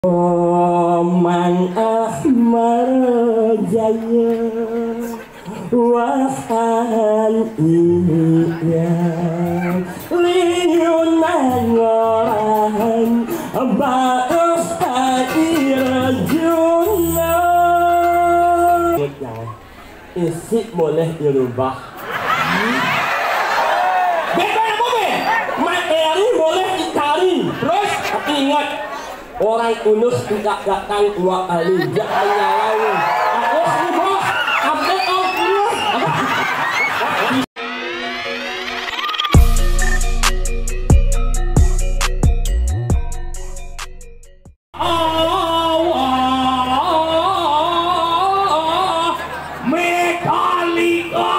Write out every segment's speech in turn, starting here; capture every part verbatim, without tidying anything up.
Omang Ahmar Jaya. Wahan iya liunan ngoran baus air juna. Isi boleh dirubah. Bebas apa, Be? Materi boleh dicari. Terus? Tapi ingat, orang unus tidak datang dua kali. Jangan nyalain. Harus nih, Bos. Update, Om. Terus. Metallica.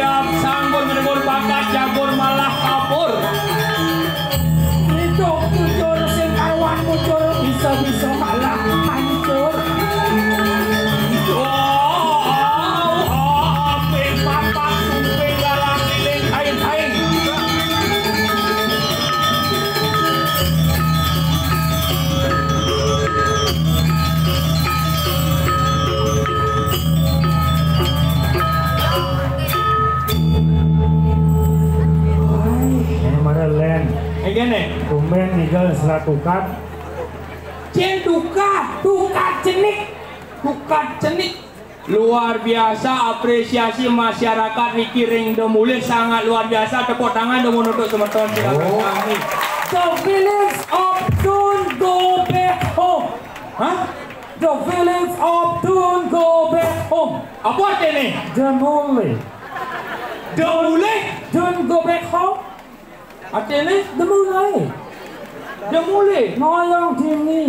Siap sanggur menebur bakat, jagur malah kabur. Itu bujur sing karuan bujur bisa-bisa malah hancur. Ape papat sumping galang iling kain-kain. Ini mana Len? Ini nih. Tumben nigel seratukan. Cen tukar, tukar cenik, tukar cenik. Luar biasa apresiasi masyarakat Riki ring Demulih, sangat luar biasa. Tepuk tangan dong untuk semeton silakan. Oh. Kami. The village of Tun go back home. Hah? The village of Tun go back home. Apa artinya? Demulih. Demulih? Tun go back home. Artinya? Demulih. Demulih. Ngoyong dini.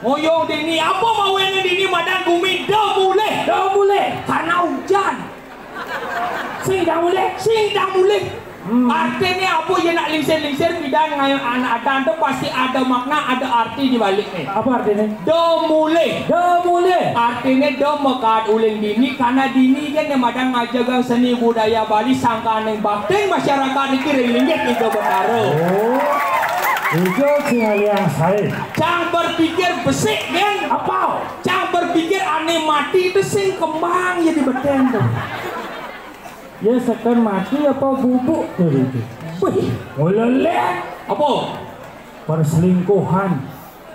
Ngoyong dini. Apa mawinan dini madan gumi demulih? Demulih. Karena hujan. Sing dang mulih. Sing dang mulih. Hmm. Artinya apa ya nak lingsir-lingsir pidan ngayon anak adan tu pasti ada makna, ada arti di baliknya. Apa artinya? Demulih. Demulih. Artinya dem mekaat uling dini, karena dini kan yang madan ngajagang seni budaya Bali sangkaning baktin masyarakat niki ring linggih Ida Betara. Oh. Itu sing aliang saya. Cang berpikir besik kan? Apa? Cang berpikir ane mati itu sing kembang ya di beten tu. Ya seken mati apa bubuk tu itu. Wih, ngulelek. Apa? Perselingkuhan.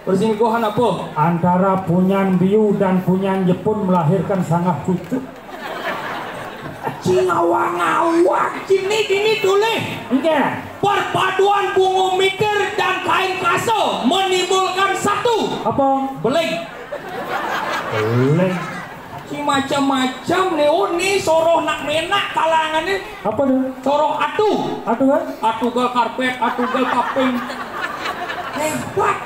Perselingkuhan apa? Antara punyan biu dan punyan Jepun melahirkan sangah cucu. Cing awang-awang, cini dini tulis. Enggak. Perpaduan bunga mitir dan kain kasa menimbulkan satu. Apa? Beling. Beling. Cing macam-macam nih, oh nih soroh nak menak kalangan nih. Apa tu? Soroh atu. Atu kan? Atu gal karpet, atu gal kaping. Hebat.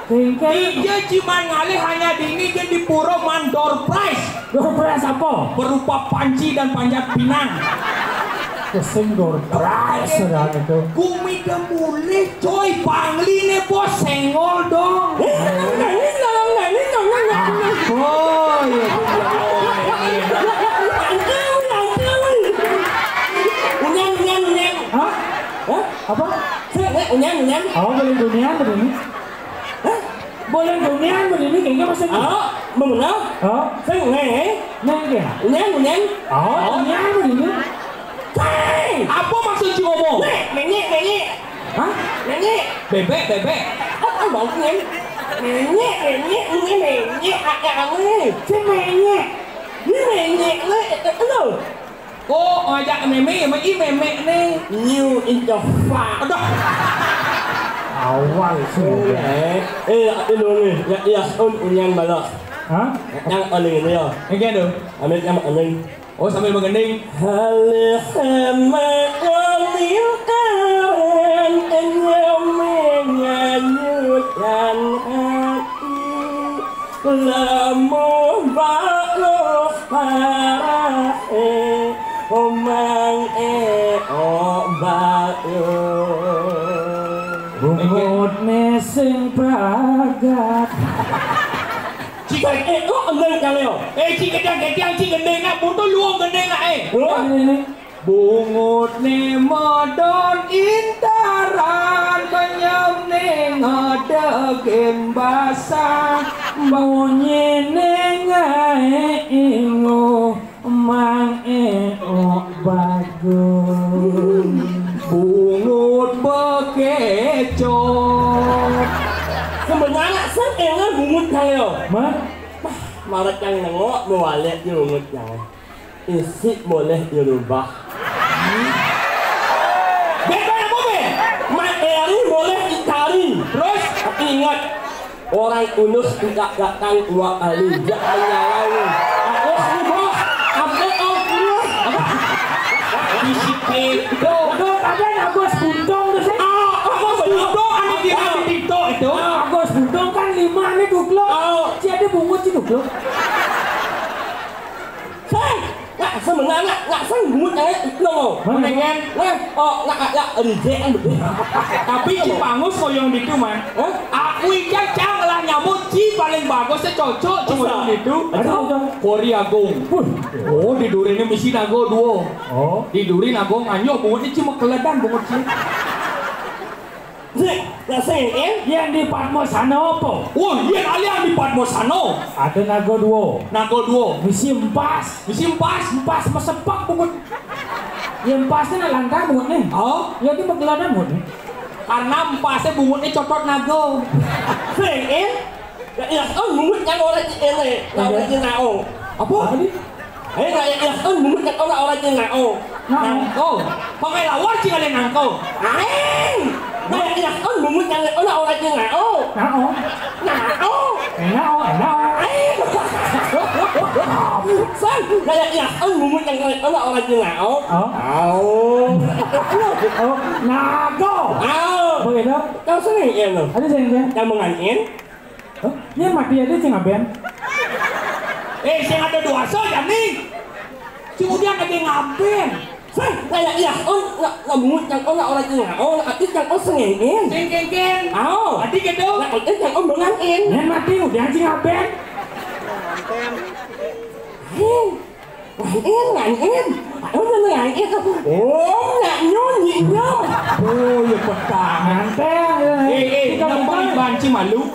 Tingkir. Iya, ciman ngalih hanya dini kan di pura mandor prize. Door prize apa? Berupa panci dan panjat pinang. Sing dur bray serang itu. Gumi da mulih, coy, pangline bos senggol dong. Oh, iya. Unyan, unyan, unyan. Hah? Hah? Apa? Sing, eh, unyan, unyan. Oh, boleh dunia begini. Hah? Boleh dunia begini, kayaknya maksudnya. Oh, benar? Oh. Sing, eh, eh. Neng ya? Unyan, unyan. Oh, dunia begini. Sing! Apa maksud ci ngomong? Nek, menyek, menyek. Hah? Menyek. Bebek, bebek. Apa maksudnya? Menyek, menyek, ini menyek, ada kamu. Si menyek. Ini menyek, le, eh, eh, lo. Oh, ngajak meme, ya, i meme nih. New in the fuck. Aduh. Awal sih. Eh, eh, ya, ini nih. Ya, ya, un, unyan balas. Hah? Yang paling ini ya. Yang kayak tuh. Ambil yang paling. Oh, sambil mengending. Halih mengolingkaran nyameng nganyutan hati. Lamuh baluh parahe omang e o baluh. Bungut ne sing pagat. Cik, eh, kok endeng kali yo? Eh, cik gedang gedang, cik gendeng nak, butuh luang gendeng nak, eh. Wah. Bungut ne modon intaran, kenyem ne ngadegen basah, bunyi ne ngae inguh, mang eok bagus. Bungut bekecot. Sebenarnya sing enak bungut kayo. Mah? Marek yang nengok, mewalek di bungut yang. Isik boleh dirubah. Bebek apa, Be? Materi boleh dicari. Terus? Tapi ingat, orang unus tidak datang dua kali. Jangan menyalahi. Agus nih, Bos. Agus kau punya. Apa? Bisi pito. Tuh, tuh, tadi Agus Buntung tuh, sih. Ah, Agus Buntung, ane viral di TikTok itu. Agus Buntung kan lima nih, goblok. Oh. Jadi bungut sih, goblok. Sing, nak sebenarnya nak sing bungut yang itu loh. Mendingan. Nah, oh, nak, nak, reject kan betul. Tapi ci pangus koyong ditu, man. Hah? Aku ikan cang lah nyamuk ci paling bagus, cocok ci koyong ditu. Aduh. Kori Agung. Wih. Oh, di duri ini misi nago duo. Oh. Di duri nago nganyo bungut ini cuma keledan bungut ci. Sing, nak sing, eh? Yang di Padmasana apa? Oh, iya, kali yang di Padmasana. Ada nago duo. Nago duo. Misi empas. Misi empas. Empas mesepak bungut. Ya empasnya nak langkah bungut nih. Oh? Ya dia bergeladan bungut nih. Karena empasnya bungut nih cocok nago. Sing, eh? Ya, ya, oh, bungut yang orang ini, yang orang ini, oh. Apa? Apa nih? Eh, kayak ya, oh, bungut yang orang, orang ini, oh. Nah. Nangko. Pakai lawar sih kalian nangko. Aing. Kayak ya, oh, bungut yang orang, orang ini, oh. Nah, oh. Nah, oh. Enak, oh, enak, oh. Aing. San, kayak ya, oh, bungut yang orang, orang ini, oh. Oh. Oh. Oh, nago. Oh. Begitu. Kau sering ya lo? Ada sering ya? Yang mengancin? Hah? Nya mati ada sing ngaben. Eh, sing ada dua so jani. Si Udian lagi ngaben. Sing, kayak iya, oh, nggak, nggak bungut yang, oh, nggak orang yang, oh, nggak aktif yang, oh, sengengin. Sing kengken. Oh. Tadi gitu. Nggak aktif yang, oh, bengangin. Nya mati Udian sing ngaben. Hei. Lain, lain. Lain, lain. Oh, nak nyunyi, nyum. Oh, ya petang. Ngantel. Eh, eh, kenapa banci malu?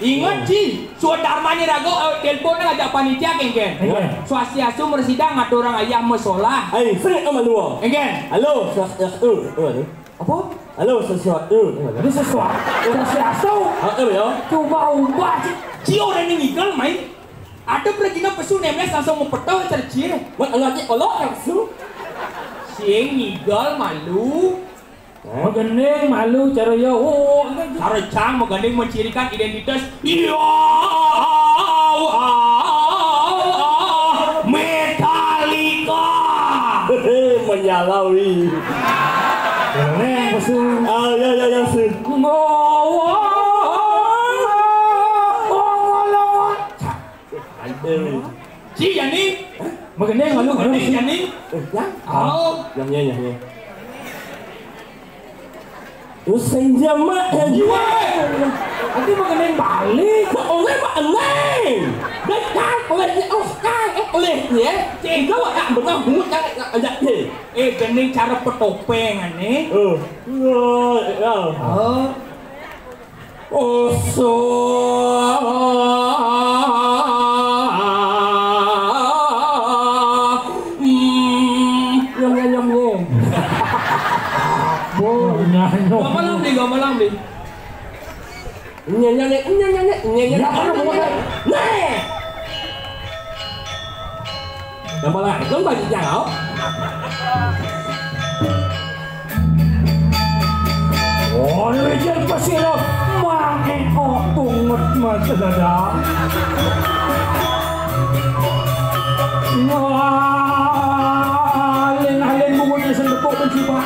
Ingat, Ci. Suat Darmani rago, eh, telepon lah ajak panitia, kengken. Iya. Swastiastu, mersida, ngaturang ayah, mesolah. Ai, sing sama dua. Kengken. Halo, swastiastu. Oh, halo. Apa? Halo, sesuatu. Ini sesuatu. Swastiastu. Heeh, ya. Coba ubah, Ci. Ci, orang ini ngikal, main. Ada pergi na pesu nemes langsung mempetau cerci. Mat, anak Ci, olok langsung. Sing ngigal malu. Hah? Magending malu cara ya. Oh, cara cang magending mencirikan identitas. Iya, Metallica. Menyalawi. Neng pesu. Ah, ya, ya, ya, sih. Ngowo. Ngowo. Aduh. Ci, ya nih. Magending malu, malu. Magending, jani. Eh, ya? Oh. Nyam, nyam, nyam, nyam. Lu senja mak, ya. Iya. Nanti magending balik. Kok oleh mak eneng? Dan kan oleh, oh, kan oleh, ya. Cik. Enggak, mak, tak pernah bungut, kan, tak ajak, ya. Eh, gending cara petopeng, ane. Oh. Iya, iya. Oh. Oso. Hmm, nyam, nyam, nyam, nyam. Bo, nyam, nyam. Gamelan, Bli, gamelan, Bli. Nyam, nyam, nyam, nyam, nyam, nyam, nyam, nyam. Ya, apa namanya? Nih. Yang malah itu bagi jauh. Oh, ini jan pasira, Mang Eko pungut mas dadang. Wah, alin-alin bungutnya sing tepuk pencipta.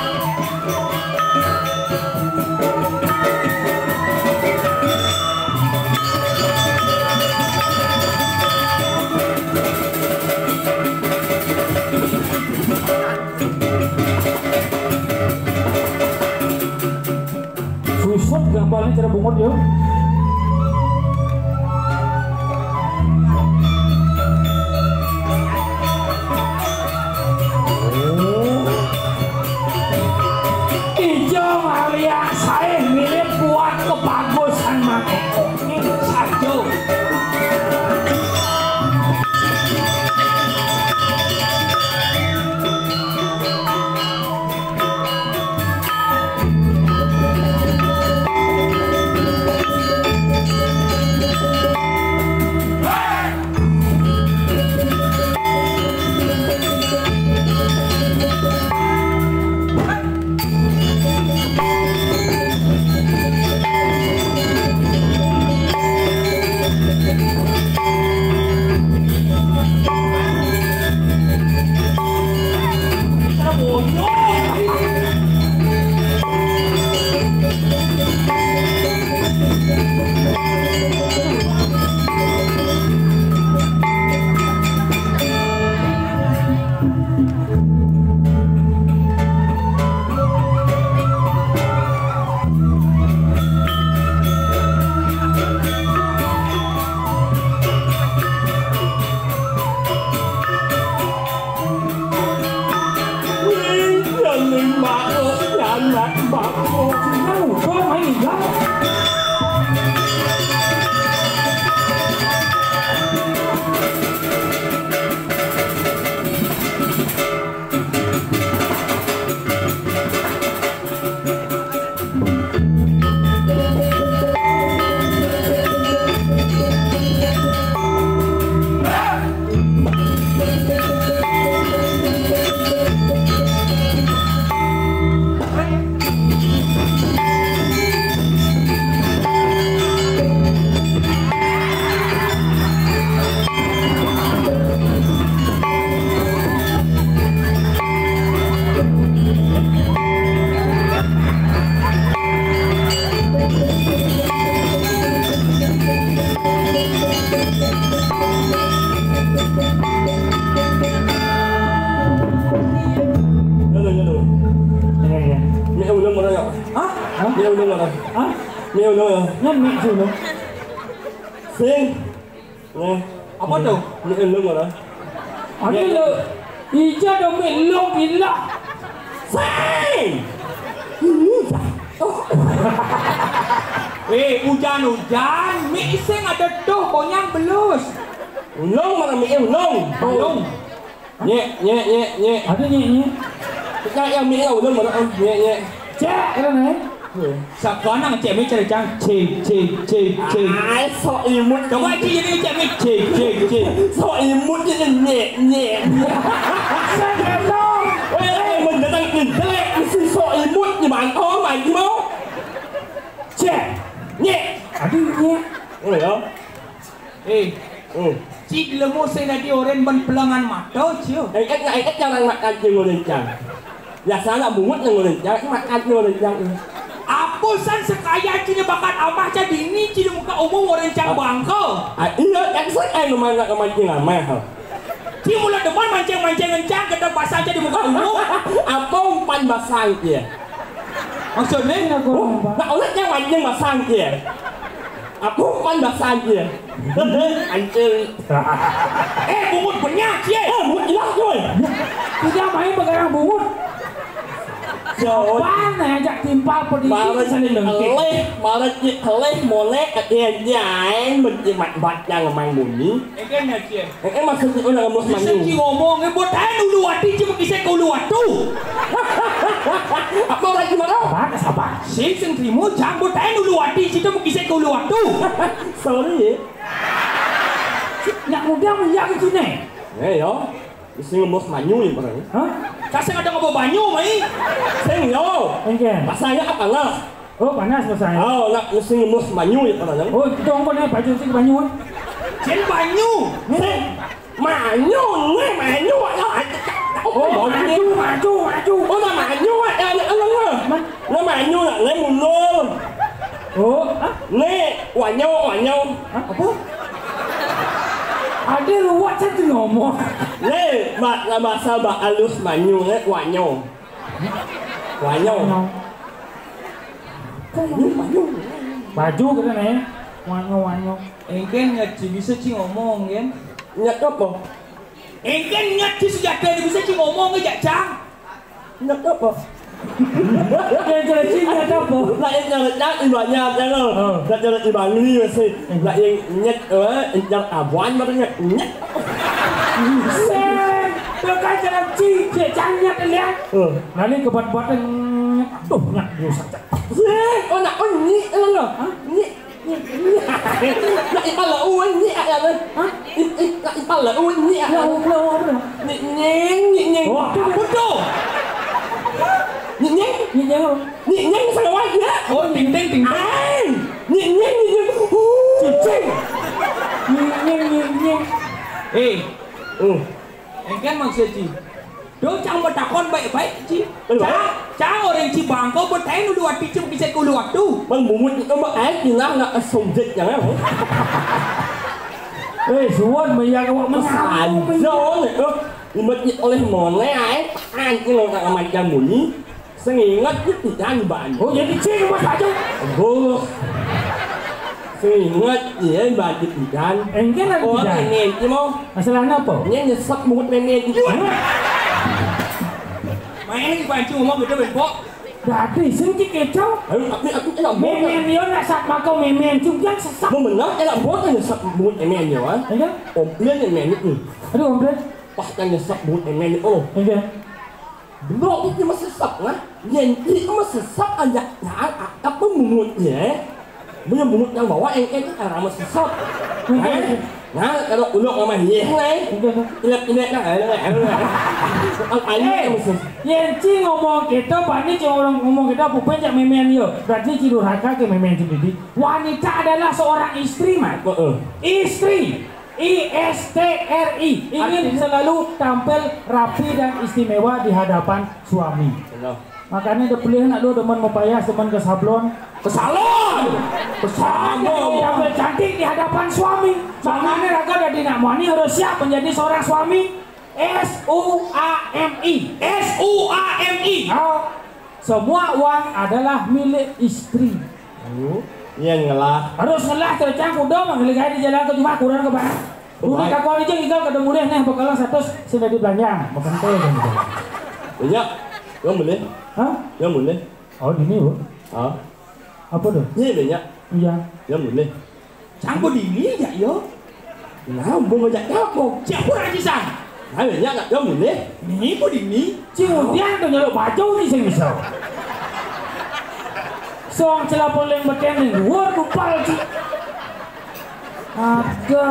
Susut gambarnya cara bungut, yo. Ijo ngaliak sae mirip buat kebagusan Mang Eko. Sajo. Wih, yang lima, oh, yang anak bako. Nah, kok main, Bang? Halo, halo. Iya, iya. Ini ulun mana ya? Hah? Hah? Ini ulun mana? Hah? Ini ulun ya? Ini mik dulu. Sing. Nah, apa tuh? Ini lu mana? Ada lo. Ija dong, mi lu gila. Say! Ini dah. Oh. Eh, hujan-hujan, mi sing ada tuh, konyang belus. Ulung mana mi ulung? Ulung. Nyek, nyek, nyek, nyek. Ada nyek, nyek. Kita yang mi ulung mana? Oh, nyek, nyek. Cek, keren, eh? Sakanang cek mi cerecang, cek, cek, cek, cek. Ai, sok imut. Coba cek ini cek mi, cek, cek, cek. Sok imut je nyek, nyek, nyek. Saya kata, eh, eh, mendatang intelek, mesti sok imut je mantong, mantong. Cek, nyek. Aduh, nyek. Oh, ya. Eh, hmm. Cik lemo saya tadi orang ban pelangan mata, cio. Eh, eh, eh, eh, jangan makan je ngorencang. Biasa nak bungut nang ngorencang, makan je ngorencang. Apa san sekaya cina bakat amah ca dini cina muka umum ngorencang bangka? Ah, iya, kan saya eh, mana kemancing amah. Ci mula demen mancing-mancing ngencang, kita pasang aja di muka umum. Apa umpan basang dia? Maksudnya? Nak oleh yang mancing basang dia. Apa umpan basang dia? Hancur. Eh, bungut banyak, cie. Eh, bungut ilang, coy. Tidak main begarang bungut. Jauh. Apaan ajak timpal pedih. Malah saling lengkit. Eleh, malah ci eleh, molek, eh, jain, menjimat batang emang bunyi. Eh, kan ya, cie. Eh, eh, maksudnya orang ngomong bisa manyu. Ci ngomong, eh, buat aja dulu hati, cuma kisah ke ulu waktu. Apa lagi, Maro? Apa, sabar. Sing, sing terima, jangan buat aja dulu hati, cuma kisah ke ulu waktu. Sorry, ya. Nak muda mulia ke sini. Eh, yo. Sing ngembus manyu ya, Bang. Hah? Kasih ada ngomong banyu, mai. Sing yo. Engke. Pasangnya apa lah? Oh, panas pasangnya. Oh, nak sing ngembus manyu ya, Bang. Oh, itu engko nih baju sing banyu. Sing banyu. Sing manyu, nih manyu ya. Oh, maju, maju, maju. Oh, nak manyu ya, nak manyu. Lemah nyu nak, le mundur. Oh, ah? Le wanyo, wanyo. Hah? Apa? Ada ruwet saya tu ngomong. Le, mak, mak sabar alus manyu, le wanyo. Wanyo. Wanyo. Manyu, manyu. Baju kita nih. Wanyo, wanyo. Engken ngerti bisa ci ngomong kan? Nyat apa? Engken ngerti sejati bisa ci ngomong ke jajang. Ndak apa? Yang jadi ndak apa? Lah, yang nyari nyari banyak ya lo. Oh. Ndak nyari ibang ni masih. Lah, yang nyet, eh, nyet abuan baru nyet. Nyet. Sen, bukan jalan ci, dia cari nyet lihat. Oh. Nanti kebat-batan, tuh, nyet, dia saja. Sen, oh, nak, oh, ni, eh, lo. Hah? Ni. Nak ipal la uwin ni aya ni. Hah? Ip-, ip-, nak ipal la uwin ni aya ni. Lauk, lauk apa? Nyik nying, nyik nying. Wah, betul. Nyik nying? Nyik nying apa? Nyik nying sing awak ya. Oh, ting ting, ting ting. Ai. Nyik nying, nyik nying. Uh. Cicing. Nyik nying, nyik nying. Eh. Hmm. Engken maksud ci. Duh, cang betakon baik-baik ci. Cang, cang orang ci bangko bertanya dulu waktu ci kisah dulu waktu. Bang bungut itu mah air pindah nak subjek jangan. Eh, suwon bayar awak menang. Saja ni. Imat oleh mone air. Anjing orang macam bunyi. Sengingat ku pidan banyu. Oh, jadi cing, Mas, aja. Aduh. Sengingat, iya, banyu pidan. Engke lagi pidan. Oh, ini, ini mau. Masalah apa? Ini nyesek bungut meme. Hah? Main lagi banyu ngomong gitu, Bempok. Dadi sing ki keco. Ayo, tapi aku kena buat. Meme dia nak sat mako meme, cuma sesek. Mau menang, kena buat nyesek bungut meme dia, ah. Iya? Om, dia meme itu. Aduh, Om, dia. Pas kan nyesek bungut meme itu, oh. Iya. Belum itu masih sesek, nah. Yang itu masih sesek aja. Nah, apa bungut ya? Punya bungut yang bawa yang itu cara masih sesek. Nah, kalau ulok sama iya, nah. Inek-inek, nah, ayo, ayo, ayo. Ayo, ayo, masih. Yang ci ngomong kita, Pak, ini ci orang ngomong kita, bukan jak memen yo. Berarti ci durhaka ke memen ci didi. Wanita adalah seorang istri, Mas. Heeh. Istri. I S T R I, ingin selalu tampil rapi dan istimewa di hadapan suami. Benar. Makanya udah pilih nak dua demen mepayah, demen ke sablon. Ke salon. Ke salon. Tampil cantik di hadapan suami. Makanya raga dari nak muani harus siap menjadi seorang suami. S U A M I. S U A M I. Ah, semua uang adalah milik istri. Hmm. Iya ngelah. Harus ngelah tuh, cang kuda mah ngelah di jalan ke cuma kurang ke mana. Dulu kakuan aja tinggal kada mulih nih bekalan seratus sudah dibelanja. Makan teh kan gitu. Iya. Yang boleh? Hah? Yang boleh? Oh, gini, Bu. Hah? Apa tuh? Iya, banyak. Iya. Yang boleh. Cang bodini ya, yo. Nah, bu ngajak apa? Siapa lagi, Sang? Nah, ya, nggak tahu, boleh. Ni bodini. Cing udian tuh nyeluk baju ni sing iso. Song celapon leng beken ni, wah, kupal, Cing. Ada.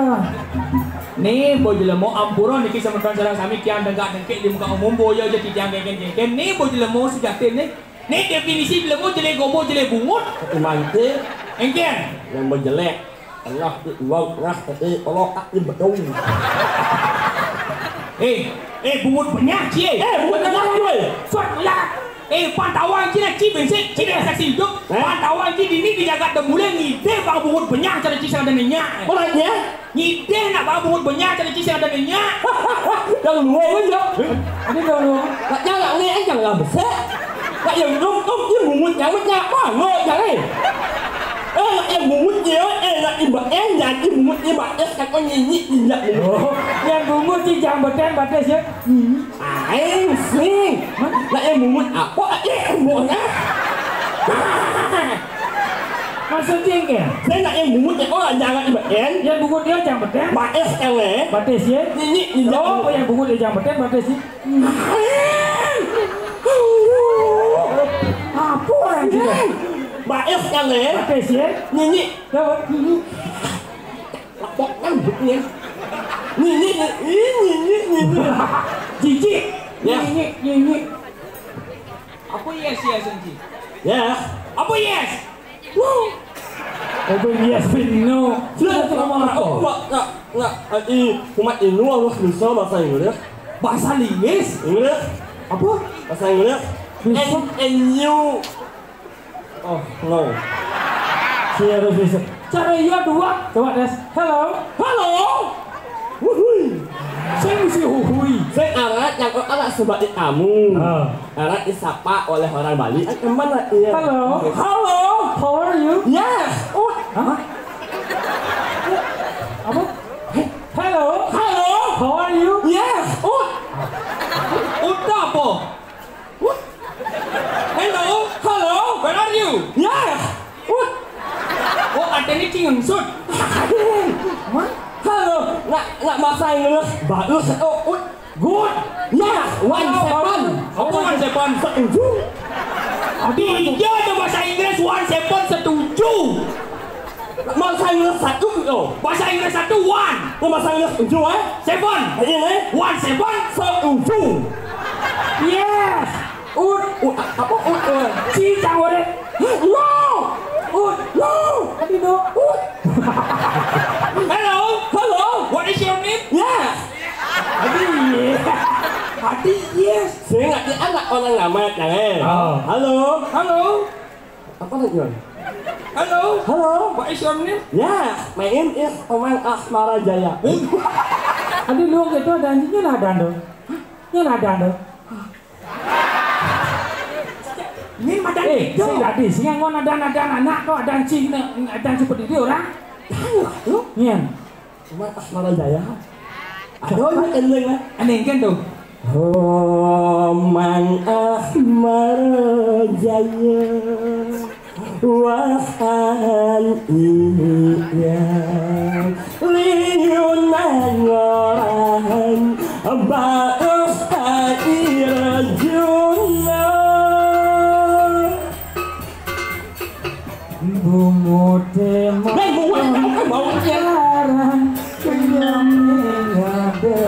Ni, bo jelemo ampura niki semeton sareng sami kian dengkak-dengkik di muka umum, boyo aja titiang gengken-gengken. Ni, bo jelemo sejati ni. Ni definisi jelema jelek gobo jelek bungut. Mangke. Engken. Yang berjelek. Tengah di uang tengah tadi kalau tak di bedong. Eh, eh, bungut banyak cie. Eh, bungut banyak cie. Fat lah. Eh, pantauan ci nak ci bénjé, ci nak saksi hidup. Eh? Pantauan ci dini di jagat Démulin ngidih bang bungut benyah cara ci sing ada nyak. Orangnya? Ngidih nak bang bungut benyah cara ci sing ada nyak. Yang luar aja. Ini yang luar. Nak jangan ni, eh, jangan besar. Nak yang rum rum, dia bungut yang macam mana, jangan. Eh, nak yang bungut dia, eh, nak imbak, eh, jadi bungut dia, batas tak kau nyinyik, injak bungut. Oh, yang bungut ci jang beten batas ya. Aing sing. Hah? Nak yang bungut apa? Eh, bungut ah. Maksudnya ke? Saya nak yang bungut ya, oh, jangan ibaen. Yang bungut dia jang beten. Batas ele. Batas ya. Nyinyik, injak. Oh, yang bungut dia jang beten, batas ya. Apa orang kita? Batas ele. Batas ya. Nyinyik. Apa? Lapok kan bunyi. Nyinyik, nyinyik, nyinyik, nyinyik. Jijik. Ya. Nyinyik, nyinyik. Apa yes, yes, Enci? Ya. Apa yes? No. Apa yes, no? Sudah, sudah, sudah, sudah. Oh, enggak, enggak, enggak. Eh, ini, umat ini harus bisa bahasa Inggris. Bahasa Inggris? Inggris. Apa? Bahasa Inggris. Bisa. N, N U. Oh, no. Saya harus bisa. Cara iya dua. Coba tes. Hello. Halo. Wuhui. Sing si huhui. Sing arat yang kok anak sebab tamu. Ah. Arat disapa oleh orang Bali. Eh, kemana iya? Halo. Halo. How are you? Yes. Ut. Hah? Apa? Hello. Halo. How are you? Yes. Ut. Ut apa? Ut. Hello. Halo. Where are you? Yes. Ut. Oh, ada ini cingengsut. Hah? Halo. Nak, nak bahasa Inggris. Bagus. Oh, ut. Good. Yes. One seven. Apa one seven? Setuju. Aduh, iya ada bahasa Inggris one seven setuju. Bahasa Inggris satu loh. Bahasa Inggris satu one. Bahasa Inggris tujuh eh? Seven. Ini eh? One seven. Setuju. Yes. Ut. Ut. Apa ut? Ut. Ci cang warit. No. Ut. No. Tadi no. Ut. Hello. Hello. What is your name? Yes. Adi yes. Adi yes. Saya nggak ada anak orang nama jangan. Oh. Halo. Halo. Apa lagi, Bang? Halo. Halo. What is your name? Ya, my name is Omang Asmara Jaya. Aduh, lu gitu ada anjingnya lah ada tuh. Ini lah ada tuh. Ini macam eh, itu. Saya tadi sih yang ada ada anak kok ada anjing ada anjing seperti itu orang. Tahu lu? Iya. Omang Asmara Jaya. Aduh, ini ending lah. Ending kan tuh. Omang Asmara Jaya. Wahan iya. Liunan ngorahan. Baus air juna. Bunguté mau. Lah, bungut, kamu kan bau. Sekarang kenyang ada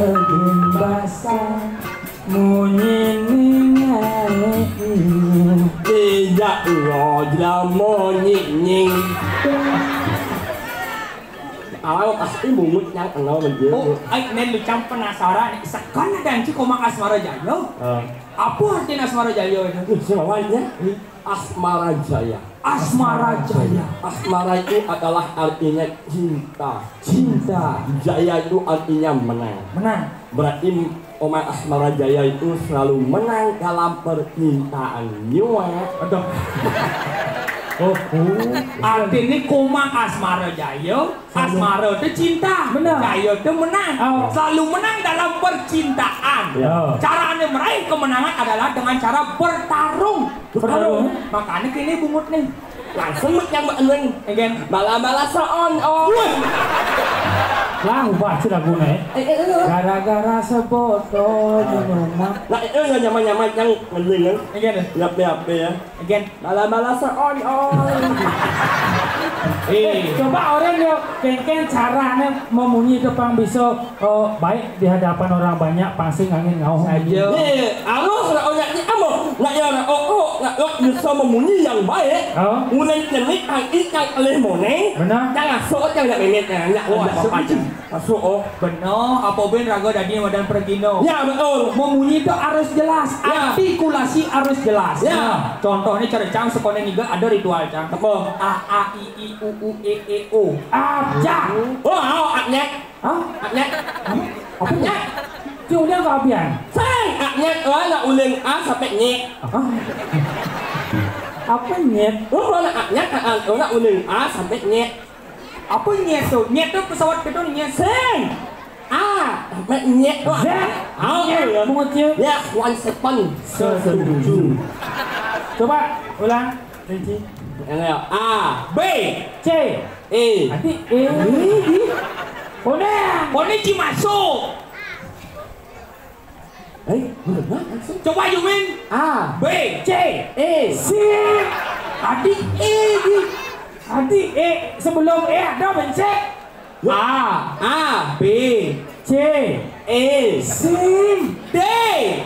basah. Munyi ningai. Tidak lo jela munyi nying. Awal pasti bungut yang kenal menjadi. Oh, ai men lu cang penasaran, sekan ada anci koma Asmara Jaya. Ah. Apa artinya Asmara Jaya itu? Ih, sing lawan ya. Asmara Jaya. Asmara Jaya. Asmara itu adalah artinya cinta. Cinta. Jaya itu artinya menang. Menang. Berarti Omang Asmara Jaya itu selalu menang dalam percintaan. Nyuak. Aduh. Oh, oh. Artinya koma Asmara Jaya. Asmara itu cinta. Benar. Jaya itu menang. Oh. Selalu menang dalam percintaan. Ya. Caranya meraih kemenangan adalah dengan cara bertarung. Bertarung. Makanya kini bungut nih. Langsung yang mbak Eneng. Again. Bala-bala seon on. Lah, ubah sih lagunya. Eh, eh, eh. Gara-gara sebotol minuman. Nah, itu yang nyaman-nyaman yang ngeling kan. Again. Nyape-nyape ya. Again. Bala-bala seon on. Eh, coba orang yo kengkeng caranya memunyi depan bisa oh, baik di hadapan orang banyak pasti angin ngauh. Saja. Nih, alus lah onyaknya kamu. Nak yo nak oh oh nak yo bisa memunyi yang baik. Ha? Ulun cenik ang ikan alih mone. Benar. Jangan sok jangan nak memet nak nak oh nak apa aja. Masuk oh. Benar, apa ben raga dadi madan pergino. Ya betul. Memunyi tu harus jelas, ya. Artikulasi harus jelas. Ya. Nah, contohnya cara cang sekolah juga ada ritual cang. Apa? A a i i u u e e o. Aja. Oh, oh, aknya. Hah? Aknya. Apa tu? Aknya. Cuma dia kau abian. Sang, aknya lah nak ulun a sampai nyek. Hah? Apa nyet? Oh, nak aknya kan nak ulun a sampai nyek. Apa nyet tu? Nyet tu pesawat kecil nyet. Sing. A, sampai nyet tu. Z. Ah, nyet, ya. Mengecil. Ya, one second. Setuju. Coba ulang, Rinci. Yang A, B, C, E. Nanti E. Ini. Kone. Kone ci masuk. Eh, benar langsung. Coba Yumin. A, B, C, E. Si. Tadi E di. Tadi E sebelum E ada bencet. A, A, B, C, E, si, D.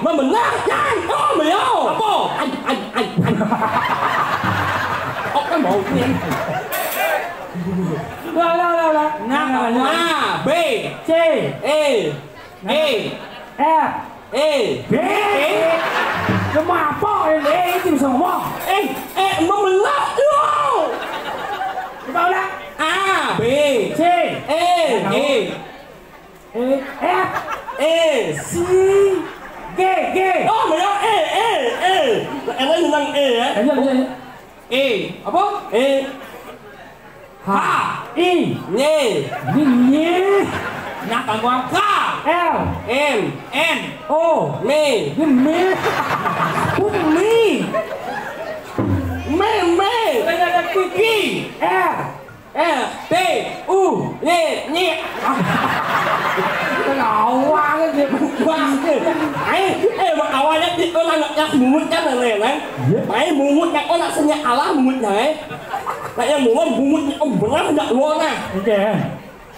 Memenah kan? Oh, beliau. Apa? An, an, an, an. Oh, kan mau ni. Lah, lah, lah, lah. Nah, nah, nah. A, B, C, E. Eh. Eh. Eh. Eh. Cuma apa? Eh, eh, itu bisa ngomong. Eh, eh, membelah. Wow. Coba ulang. A, B, C, E, G. Eh, F. E, C, G, G. Oh, ya, eh, eh, eh. Enak nang eh ya. Lanjut, lanjut, lanjut. E. Apa? E. H. I. Nye. Ini nye. Nak kamu K. L. M. N. O. Me. Ini me. Bumi. Me, me. Ada kiki. R. R. T. U. Nye, nye. Lawan dia. Wah, eh, eh, awalnya itu nanya mungut kan, kan? Iya. Main mungut kan, oh, nak senyap Allah mungutnya, eh. Nak yang mula bungut ni, oh, benar tak dua nah. Oke.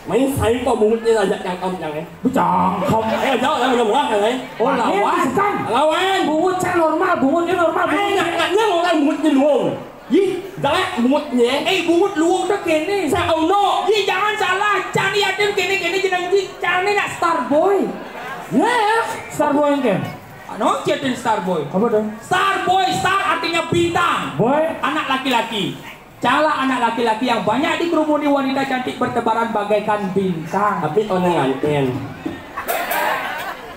Main saya kok bungutnya aja cangkem cang, eh. Cangkem. Eh, jauh lah, udah murah kan, eh. Oh, lawan. Bukan. Lawan. Bungut cang normal, bungutnya normal. Eh, nak, nak, nak, orang bungutnya luang. Ih, jelek bungutnya. Eh, bungut luang tu kene. Saya ono. Ih, jangan salah. Cang ni ada kene, kene jenang ji. Cang ni nak Starboy. Ya. Starboy yang ken. Anu, ceritain Starboy. Apa tu? Starboy, star artinya bintang. Boy. Anak laki-laki. Cala anak laki-laki yang banyak dikerumuni wanita cantik bertebaran bagaikan bintang. Tapi orang nganten.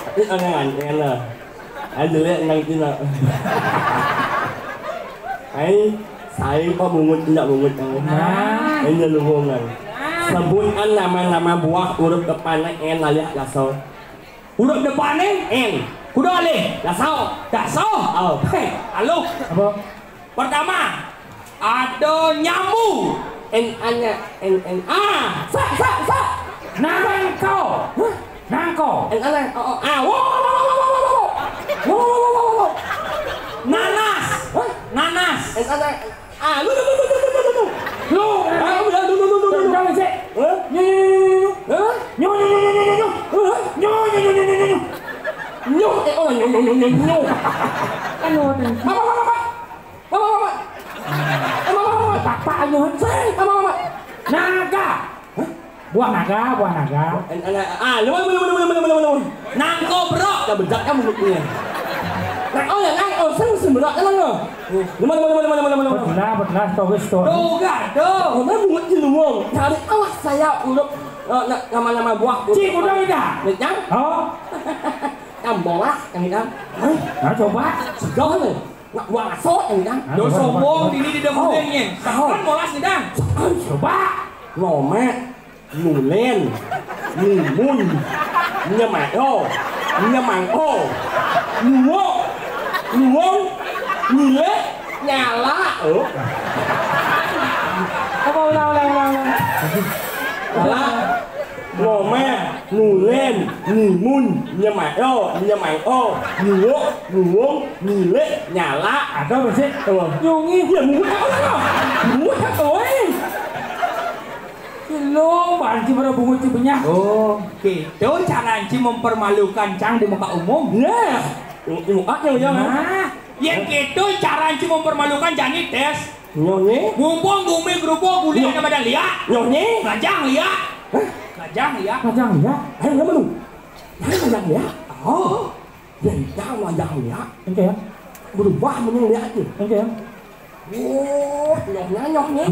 Tapi orang nganten lah. Aja jelek nang Cina. Hai, saya kok bungut tidak bungut yang. Nah. Ini lubungan. Nah. Sebutkan nama-nama buah huruf depannya N alias dasar. Huruf depannya N. Kuda alih. Dasar. Dasar. Oh. Hei, halo. Apa? Pertama, ada nyambu. N anya, N, N, A. Sa, sa, sa. Nangko. Hah? Nangko. N anya, oh, oh, A. Wo, wo, wo, wo. Wo, wo, wo, wo, wo. Nanas. Hah? Nanas. N anya, A. Lu, lu, lu, lu, lu, lu, lu, lu. Lu. Ah, udah, lu, lu, lu, lu, lu, lu. Jangan, cek. Hah? Nyu, nyu, nyu, nyu, nyu. Hah? Nyu, nyu, nyu, nyu, nyu, nyu. Hah? Nyu, nyu, nyu, nyu, nyu, nyu. Nyu, eh, oh, nyu, nyu, nyu, nyu, nyu. Kan lu ada. Apa, apa, apa? Mama, mama. Mama, mama, mama. Bapak ayo, Ceng. Mama, mama. Naga. Hah? Buah naga, buah naga. Eh, eh, eh, ah, lu, lu, lu. Nangko, bro. Ya, bejat kamu mulutnya. Nang, oh, ya, nang, oh, sing, sing, bro, nang, lo. Lu, lu, lu, lu. Betul, betul, story, story. Tuh, gak, tuh. Oh, nah, mulutnya lu, Wong. Cari awas saya, urut, eh, na-, nama-nama buah. Cik, udah, udah. Nih, Cang. Oh. Yang bolas, yang hitam. Hah? Nah, coba. Sudah, nih. Nak buang asok, yang hitam. Nah, coba, coba, sombong, coba. Ini di depan. Oh. Ini. Kan bolas, hitam. Coba. Lomet. Nulen, nimun, nyemado, nyemangko, nuwo, nuwong, nyile, nyala. Oh. Apa, ulang, ulang, ulang, ulang. Nyala, lomet, nulen, nimun, nyemado, nyemangko, nuwo, nuwong, nyile, nyala. Ada apa sih? Apa? Nyungi. Ya, mungut apa? Mungut apa, weh? Lo, banci pada bungut ci benyah. Oh, gitu cara anci mempermalukan cang di muka umum. Nah, di muka yang jangan. Nah, Yén kéto cara Ci mempermalukan jani tes. Nyoné? Mumpung gumi grubug gulih ada badan liak. Nyoné? Ngajah liak. Hah? Ngajah liak. Ngajah liak? Ayo, nama lu? Ayo, ngajah liak. Oh. Yén ngajah liak. Oké ya. Berubah mending liak tuh. Oké ya. Oh, nyohnya, nyohnya.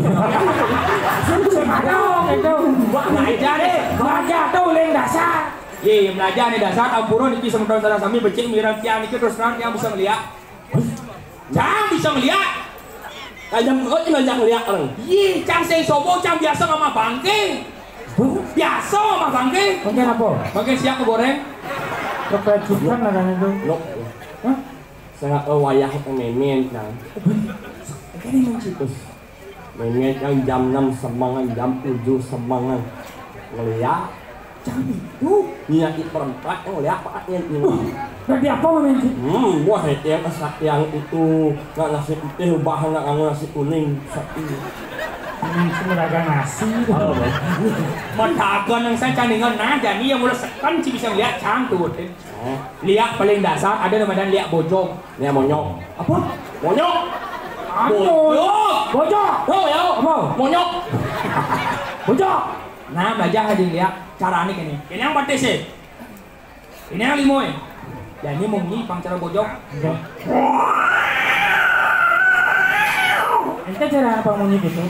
Aduh, itu. Belajar nih. Belajar tuh, Leng, dasar. Iya, iya, belajar nih dasar. Ampura niki semeton sareng sami becik mireng tiang niki terus terang tiang bisa ngeliak. Cang bisa ngeliak. Kajam kok cuma ngeliak orang. Iya, cang sing sobo, cang biasa ngamah bangké. Biasa ngamah bangké. Bangké apa? Bangké siap goreng. Kepecutan lah kan itu. Lok. Hah? Sangat wayah mémén, nah. Kene mencipus. Mémén kan jam enam semangan, jam tujuh semangan. Ngeliat. Jam itu? Iya, di perempat, ngeliat apa yang ini. Berarti apa mémén? Hmm, wah, yang kesak yang itu, nggak nasi putih, ubah nggak nganggo nasi kuning. Ini cuma dagang nasi. Oh, madagang yang saya candingan, nah, jadi yang mulai sekan sih bisa ngeliat cang tuh. Liak paling dasar ada nama dan liak bojog. Liak monyok. Apa? Monyok. Anu. Bojog. Bojog. Tahu ya? Apa? Monyok. Bojog. Nah, belajar aja liak. Caranya gini. Ini yang patis sih. Ini yang limo ya. Jadi mau bunyi pang cara bojog. Enggak. Ente cara apa bunyi gitu?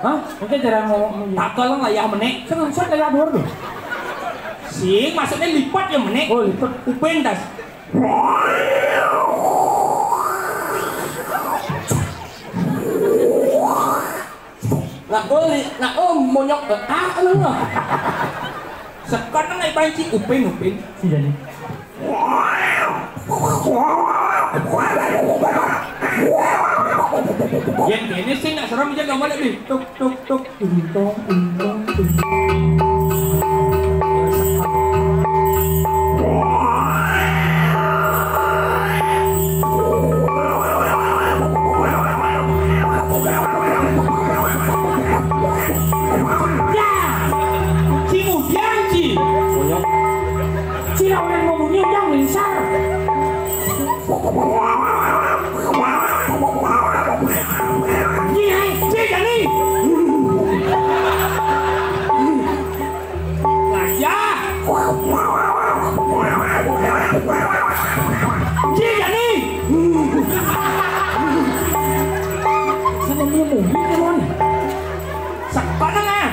Hah? Ente cara ngomong bunyi. Takel lah ya menek. Sengsut kayak dulu. Sing, maksudnya lipat ya menek. Oh, lipat. Upin das. Nak uli, nak um monyok ah anu. Sekarang naik banci upin upin. Iya nih. Yang ini sih nak serem aja gambar nih. Tuk tuk tuk. Untung, untung, untung. Ya! Ci Mudian, Ci. Ci lawan mau bunyi udah minsar. Nyi, hai, cik, ani. Lah, ya. Cik, ani. Sama dia mau, dia mau. Sekolah lah.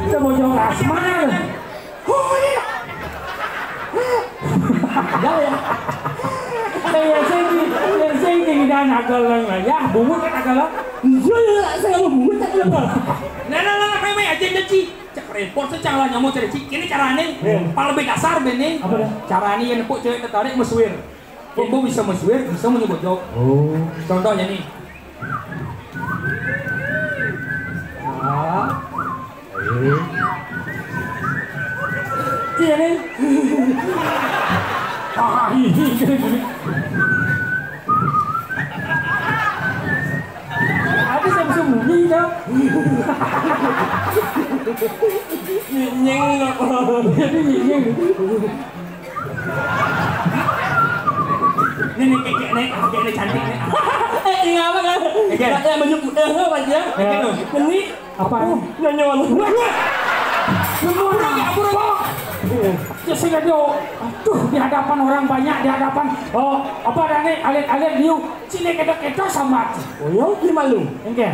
Kita mau jauh asmar. Oh, iya. Dah ya. Saya sing, saya sing di dan agak lang lah. Ya, bungut kan agak lang. Iya, iya, saya mau bungut kan agak lang. Nah, nah, nah, nah, kayak main aja, aja, Ci. Cek repot sih, cara nyamuk, cara Ci. Ini caranya. Iya. Paling dasar, bene. Apa dah? Caranya yang nepuk cewek tertarik, meswir. Kok bisa meswir, bisa punya bojok. Oh. Contohnya nih. Ah. Eh. Iya nih. Ah, ini. Ada sama sembunyi, Kak. Nyenyeng, Kak. Jadi nyenyeng. Ini nih, kayak, kayak, kayak, kayak cantik nih. Eh, ini apa, Kak? Oke. Yang baju putih apa aja? Ya. Ini apa? Oh, nyanyi. Semua apa? Ya, sehingga dia, aduh, di hadapan orang banyak, di hadapan, oh, apa ada nih, alit-alit liu, sini kita-kita sama. Oh, ya, di malu. Oke.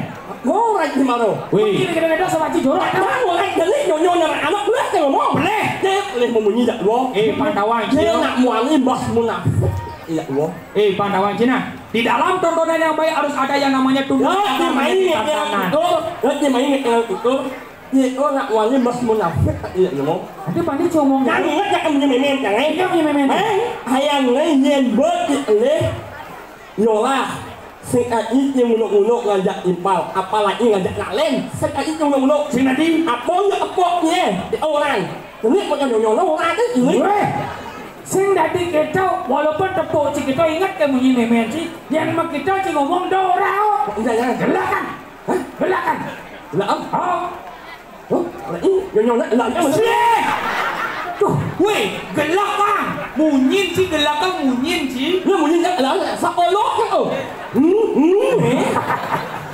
Ngorai di malu. Wih. Sini kita-kita sama si jorok. Ngorai dari nyonya nama anak boleh ngomong. Boleh. Dia boleh membunyi tak dua. Eh, pantauan. Dia nak muali mbah munafik. Iya, dua. Eh, pantauan Cina. Di dalam tontonan yang baik harus ada yang namanya tunduk. Ya, dia main yang itu. Ya, dia main yang itu. Iya, oh, nak wali mas munafik, iya, iya, mau. Nanti Pandi cuma ngomong. Jangan ingat, jangan punya memen, jangan. Iya, punya memen. Eh, hayang lain yang buat di eleh. Yolah, sing ai yang munuk-munuk ngajak impal, apalagi ngajak nak lain. Sing ai yang munuk-munuk. Sing nanti. Apa ya epoknya? Di orang. Ini kok nyonyo-nyonyo orang ada ini. Weh, sing dadi keto Walaupun tepuk ci kita ingat ke munyi memen ci, yang mak kita ci ngomong do ora. Iya, iya. Gelakan. Hah? Gelakan. Gelakan? Oh. Oh, lagi nyonyong nak lagi mana? Sih. Tuh, weh, gelakan. Munyin ci gelakan munyin ci. Ya munyin nak lagi sakolok ke oh. Hmm, hmm. Eh?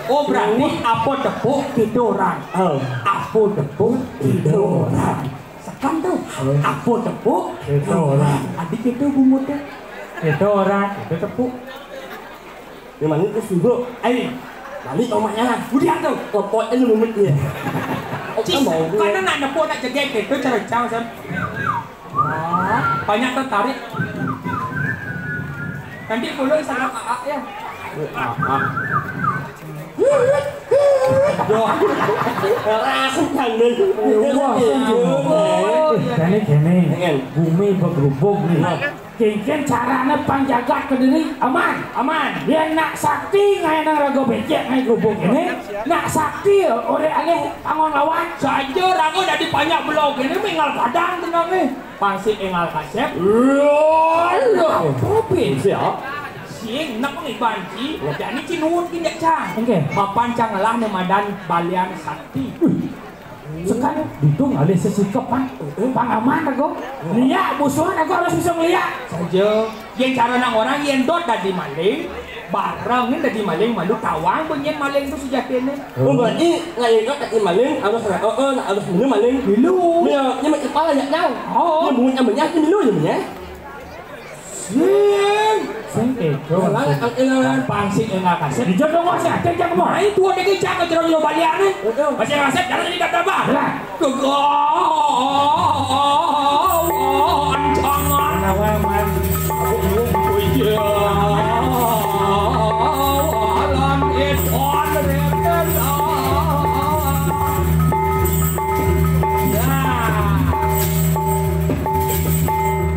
Oh, berarti apa tepuk kita orang? Oh. Apa tepuk kita orang? Sekan tu. Apa tepuk? Kita orang. Adik kita bungut tu. Kita orang, kita tepuk. Dia mana tu sibuk? Eh, balik omaknya. Udah tu. Kopot aja bungut dia. Cis, karena nak nepuk nak jegek kita cerecang sen. Wah, banyak tertarik. Nanti pulang sama A A ya. Wah, gini, gini. Bumi bergerubung nih. Kengken carane pang jagat kediri aman, aman. Yen nak sakti ngae nang raga becek ngae gerubung kene, nak sakti ore alih pangon lawan. Saja raga dadi panjak belau kene mengal padang tenange. Pansik engal kasep. Lho, lho, provinsi ya. Sing nak ngibanci, jani cinut ki ndak cang. Oke. Papan cang ngelah ne madan balian sakti. Sekarang ditu ngalih sesikep pan. Pangaman aku. Liak musuhan aku harus bisa ngeliak. Saja. Yen cara nang orang yen dot dadi maling, bareng yen dadi maling malu tawang benyen maling tu sejatine. Oh, berarti nggak ikut dadi maling harus oh, oh, harus bener maling. Dulu. Ya, ini mah kepala ya nyau. Oh. Ini bunyi namanya ini dulu ya. Sing. Sing kejo. Gampang sing enggak kasih. Dijodoh kok sih ada yang mau. Nah, itu ada kecak ke jero baliane. Masih ngasih jalan di kata bah. Lah. Kegawan jangan. Menawa man. Aku belum punya. Alam itu ada.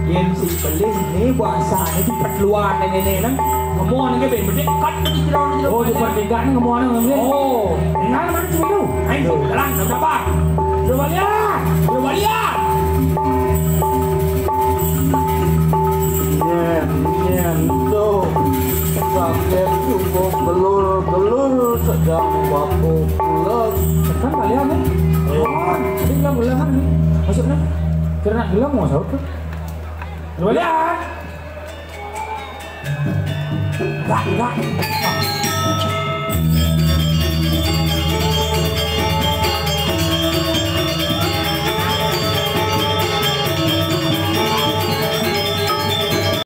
Yen sing pelih ni bahasane di perluan nenek nang. Ngemon ke ben bedek kat di jero jero. Oh, di pertigaan ngemon nang. Oh, tinggal mana sih lu? Ayo, jalan berapa? Coba lihat. Coba lihat. Nyen, nyen, tuh. Kakek cukup belur-belur sedang baku pulas. Kan kalian nih. Oh, tadi bilang ulangan nih. Maksudnya kena gelang mau sahur tuh. Coba lihat. Enggak, enggak.